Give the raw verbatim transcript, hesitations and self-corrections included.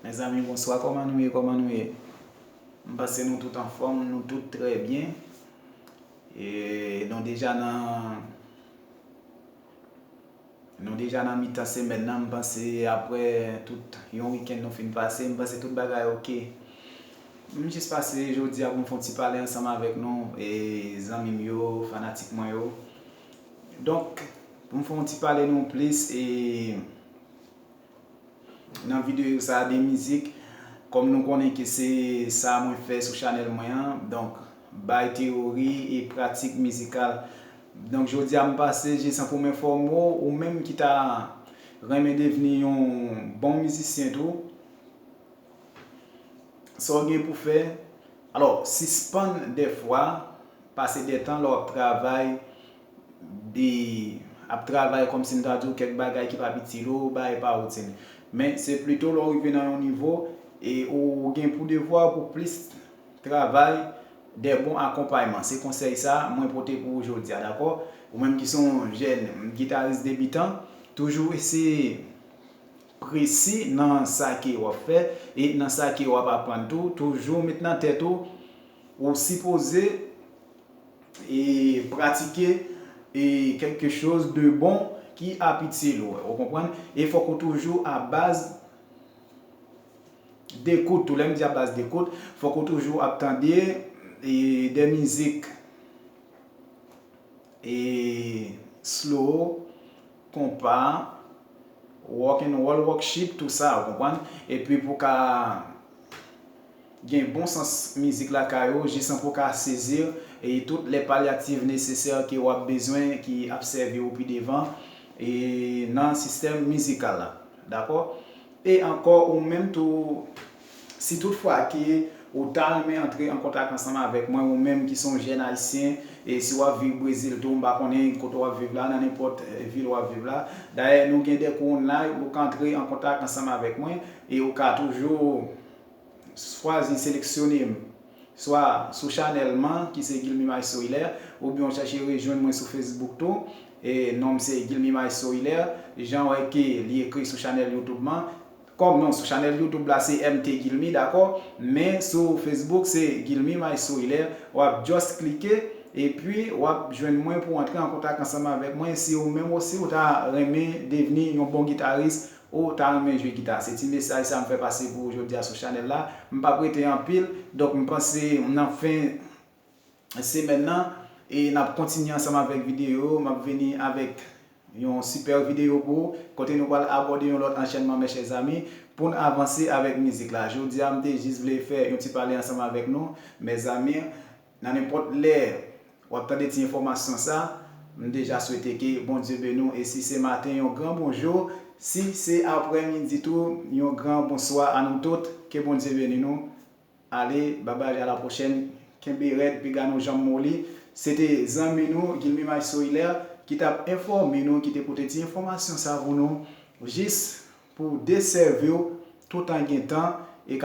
Mezanmi, bonswa, kòman nou ye, kòman nou ye? M panse nou tout anfòm, nou tout trè byen. E nou deja nan, nou deja nan mitan semèn nan, m panse apre tout yon wikenn nou fin pase, m panse tout bagay oke. M jis pase jodi a pou m fè yon ti pale ansanm avèk nou, e zanmi m yo, fanatik mwen yo. Donk, pou m fè yon ti pale nou plis, e nan videyo sa a de mizik, kòm nou konnen ke se sa mwen fè sou chanèl mwen an, donk, bay teyori e pratik mizikal. Donk, jodi a m pase jis an pou m enfòme w, ou menm ki ta renmen devni yon bon mizisyen tou, sa w gen pou fè, alò, sispann dèfwa pase dè tan lè w ap travay, de, ap travay kòmsi m ta di w kèk bagay ki p ap itil ou, bagay pa itil. Men se plito lè w rive nan yon nivo e ou gen pou devwa pou plis travay dè bon akonpayman. Se konsèy sa mwen pote pou ou jodi a, dakò? Ou menm ki se yon jèn gitaris debitan, toujou eseye presi nan sa ke w ap fè e nan sa ke w ap aprann tou. Toujou met nan tèt ou, ou sipoze e pratike e quelque chose de bon ki ap itil ou, ou konprann? E fòk ou toujou a baz dekout tou. Lè m di a baz dekout, fòk ou toujou ap tande e de mizik e slow, konpa, rock and roll, worship, tou sa, ou konprann? Epi pou ka gen bon sans mizik lakay ou, jis an pou ka sezi e tout lè palyatif nesesè ke w ap bezwen ki ap sèvi ou pi devan e nan sistèm mizikal la. Dakò? E ankò, ou menm tou, si toutfwa ke ou ta renmen antre an kontak ansanm avèk mwen, ou menm ki se yon jèn ayisyen, e si w ap viv Brezil tou, m pa konnen kote w ap viv la, nan nenpòt eh, vil w ap viv la. Dayè, nou gen de kou online, ou ka antre an kontak ansanm avèk mwen, e ou ka toujou chwazi seleksyone m, swa sou chanèl man, ki se Guilmy Maestro Hilaire, oubyen w chèche rejwenn mwen sou Facebook tou, e non m se Guilmy Maestro Hilaire, jan w wè ke li ekri sou chanèl YouTube man. Kòm non, sou chanèl YouTube la se M T Guilmy, dakò? Men sou Facebook se Guilmy Maestro Hilaire, w ap just klike, epi w ap jwenn mwen pou antre an kontak ansanm avèk mwen, si ou menm osi ou ta renmen devni yon bon gitaris, ou ta renmen jwe gita. Se ti mesaj sa m fè pase pou ou jodi a sou chanèl la. M p ap rete anpil, donk m panse nan fen semèn nan, e n ap kontinye ansanm avèk videyo yo. M ap vini avèk yon sipè videyo pou ou, kote nou pral abòde yon lòt anchènman, mes chers amis, pou n avanse avèk mizik la. Jodi a, m te jis vle fè yon ti pale ansanm avèk nou, mes amis. Nan nenpòt lè w ap tande ti enfòmasyon sa, m deja swete ke Bondye beni w. E si se maten, yon gran bonjou. Si se aprèmidi tou, yon gran bonswa a nou tout. Ke Bondye beni nou. Ale, babay, a la pwochèn. Kenbe rèd, piga nou janm moli. Se te zanmi nou, Guilmy Maestro Hilaire, ki t ap enfòme nou, ki te pote ti enfòmasyon sa pou nou, jis pou desèvi w toutan gen tan,